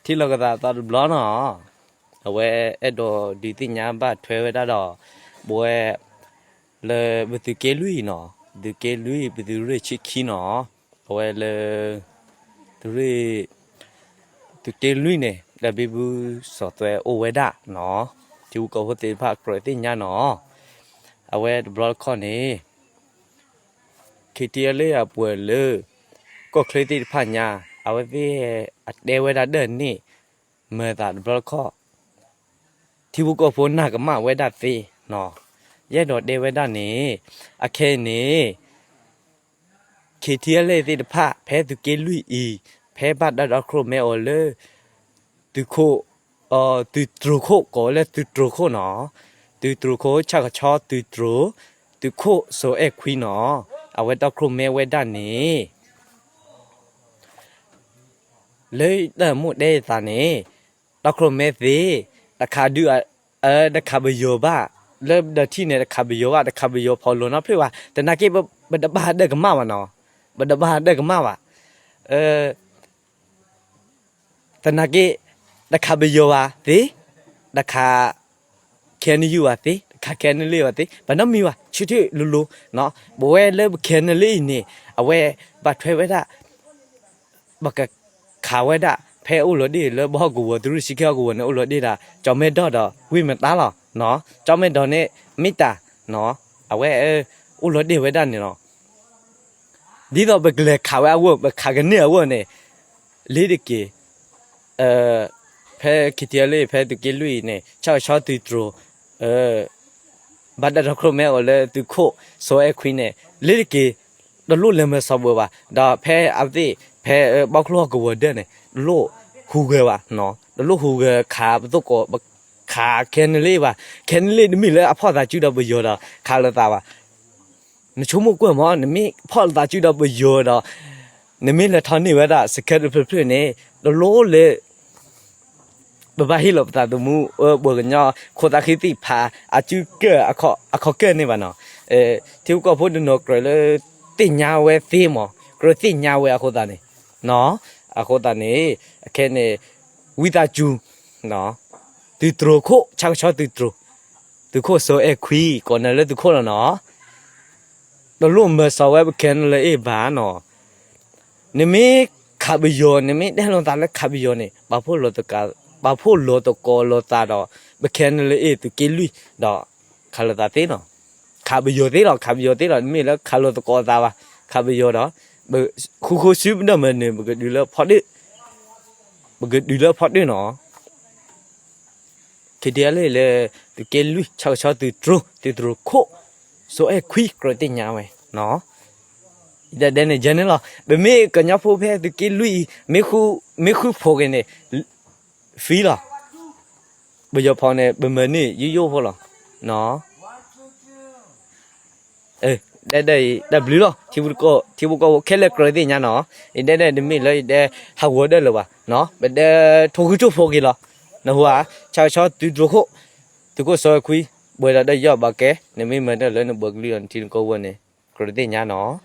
ထံၣ်လိာ်ကသးသီတဘျီနီၤ, အဝဲအဲၣ်ဒိးဒုးသ့ၣ်ညါဘၣ်ထွဲဝဲဒၣ်ဒီး ပဝဲ လၢပသုးက့လွံၢ်နီၤ, သုးက့လွံၢ် ပသုးရ့ၣ်ဆံခံနီၤ, အဝဲလၢ သုးရ့ၣ် သုးက့လွံၢ်န့ၣ် ဒီးဘံဘူစီၤသွဲအိၣ်ဝဲဒၣ်နီၤ, ထံဖိကီၢ်ဖိသ့ၣ်တဖၣ်ကြၢးသ့ၣ်ညါနီၤ, အဝဲတဘျီတခီၣ်န့ၣ် KTLA အပှဲၤလၢ ကီၢ်ချၢသ့ၣ်တဖၣ်ညါ အဝဲသ့ၣ်အတဲဝဲဒၣ်ဒၢၣ်န့ၣ် မၤသးတဘျီတခီၣ် ထံဖိကီၢ်ဖိနာ်ကမၣ်ဝဲဒၣ်သ့နီၤ, ယအဲၣ်ဒိးတဲဝဲဒၣ်န့ၣ် အခဲအံၤန့ၣ် KTLA သ့ၣ်တဖၣ် ဖဲသုးက့လွံၢ်အံၤ ဖဲဘၣ်တၢ်ဒီခိၣ်မဲအီၤလၢ သုးခိၣ် သုးတြိၤခိၣ် ကိးဝဲလၢသုးတြိၤခိၣ်နီၤ, သုးတြိၤခိၣ် ဆၣ်ကဆီသုးတြိၤ သုးခိၣ်စီၤအဲၣ်ခွံနီၤ, အဝဲဒီခိၣ်မဲဝဲဒၣ်န့ၣ် လၢတၢ်မူတဲသးန့ၣ် ဒီခိၣ်မဲသ့ တခးဒုး တခးပယီၤဘၣ်, လၢဒီးထံၣ်န့ၣ် တခးပယီၤဘၣ်, တခးပယီၤဖီလိာ်နီတဖျၢၣ်ဘၣ်, သနာ်က့ ပတဘၣ်ဒၢၣ်ကမၣ်ဘၣ်နီၤ, ပတဘၣ်ဒၢၣ်ကမၣ်ဘၣ်, သနာ်က့ တခးပယီၤဘၣ်သ့, တခး KNU ဘၣ်သ့, တခး KNLA ဘၣ်သ့, ပနီတမံၤဘၣ်, ဆၢထၢၣ်လိၤလိၤ, ပဝဲလၢပ KNLA အံၤန့ၣ် အဝဲဘၣ်ထွဲဝဲဒၣ် ပကခးဝဲဒၣ် ဖဲအိၣ်လီၤဒ့ၣ်လၢပဟီၣ်ကဝီၤ သုးရ့ၣ်ဆံခံဟီၣ်ကဝီၤန့ၣ် အိၣ်လီၤဒ့ၣ်ဒၣ် ကၠီၤမဲဒီၣ်ဒီး ဝ့ၢ်မတါလီၤ, ကၠီၤမဲဒီၣ်န့ၣ် မ့ၢ်တၢ်, အဝဲ အိၣ်လီၤဒ့ၣ်ဝဲဒၣ်န့ၣ်လီၤ. ဒ်သိးပကလဲၤခးဝဲအဂီၢ် ပခးကန့ၢ်အဂီၢ်န့ၣ် လ့ၤတက့ၤ ဖဲ KTLA ဖဲသုးက့လွံၢ်အံၤန့ၣ် ဆၣ်ကဆီသုးတြိၤ ဘၣ်တၢ်ဒီခိၣ်မဲအီၤလၢသုးခိၣ်စီၤအဲၣ်ခွံန့ၣ် လ့ၤတက့ၤ တလိၣ်လဲၤမၤစီၤဘၢဘၣ်, ဒီးဖဲအဝဲသ့ၣ် ဖဲဘီကျိဟီၣ်ကဝီၤဒၢၣ်န့ၣ် တလိၣ်ဟူးဂဲၤဘၣ်, တလိၣ်ဟူးဂဲၤခးပသိၣ်ကိး ခး KNLA ဘၣ်, KNLA တမ့ၢ်လၢအဖီၣ်သးစုဒီးပယီၤဒီး ခးလိာ်သးဘၣ်. နဆိကမိၣ်ကွၢ်မး နမ့ၢ်ဖီၣ်လိာ်သးစုဒီးပယီၤဒီး နမ့ၢ်လဲၤထီၣ်န့ၢ်ဝဲဒၣ် စခါတဖျၢၣ်ဖျၢၣ်န့ၣ် တလိၣ်လၢ ပဘၣ်ဟ့ၣ်လီၤပသးသမူ ပှၤကညီ ခိၣ်သးဃံသ့ၣ်ဖး အစုကၢၢ် အခီၣ်ကၢၢ်န့ၣ်ဘၣ်နီၤ, ထံဖိကီၢ်ဖိတနီၤကြၢးလၢ သ့ၣ်ညါဝဲသ့မး ကြၢးသ့ၣ်ညါဝဲအဃိသတးန့ၣ်, အဃိသတးန့ၣ် အခဲန့ၣ် ဝံသးစူၤ သုးတြိၤခိၣ် ဆၣ်ကဆီသုးတြိၤ သုးခိၣ်စီၤအဲၣ်ခွံ ကိးနၤလၢသုးခိၣ်လီၤနီၤ, တလိၣ်မၤစီၤဝဲပ KNLA ဘၣ်နီၤ. နမ့ၢ်ခးပယီၤ နမ့ၢ်တဲလိာ်သးလၢခးပယီၤန့ၣ် ပာ်ဖှိၣ်လိာ်သကိးလိာ်သးဒီး ပ KNLA သုးက့လွံၢ် ဒီး ခးလိာ်သးသ့နီၤ, ခးပယီၤသ့လီၤ ခးပယီၤသ့လီၤ တမ့ၢ်လၢခးလိာ်သကိးသးဘၣ် ခးပယီၤဒီး ပဃူဃီစုပဒၢၣ်မၤနၢၤ ပကဒုးလၢဖီၣ်ဒၢၣ် ပကဒုးလၢဖီၣ်ဒၢၣ်နီၤ. ခံထံၣ်လၢ သုးက့လွံၢ် ဆၣ်ကဆီသုးတြိၤ သုးတြိၤခိၣ် စီၤအဲၣ်ခွံ ကြၢးသ့ၣ်ညါဝဲ ဒဲဒဲန့ၣ် ယဲန့ၣ်လီၤ. ပမ့ၢ်ကညီဖိဖဲသုးက့လွံၢ်အံၤ မ့ၢ်ဃုဖိးက့ၤန့ၣ် free လီၤ. ပယီၤဖိးန့ၣ် ပမၤန့ၢ်ယိယိဖိလီၤ. ဒဲဒဲအံၤ တၢ်ဘျုးလီၤ. ထံဖိကီၢ်ဖိခဲလၢာ်ကြၢးသ့ၣ်ညါနီၤ. ယဒဲဒဲတမ့ၢ်လၢယဒဲဟးဂီၤဒၢၣ်လၢၤဘၣ်. ပဒဲထိၣ်ဃူထိၣ်ဖိးက့ၤလီၤ. နဟူဧါ, ဆၣ်ကဆီသုးတြိၤခိၣ် သုးခိၣ်စီၤအဲၣ်ခွံ ပှဲၤဒီးတၢ်ယီၢ်ဘၣ်ကဲ, နမ့ၢ်မၤတၢ်လၢနဘၢကလုာ်ဒီးနထံနကီၢ်ဝဲန့ၣ် ကြၢးသ့ၣ်ညါနီၤ.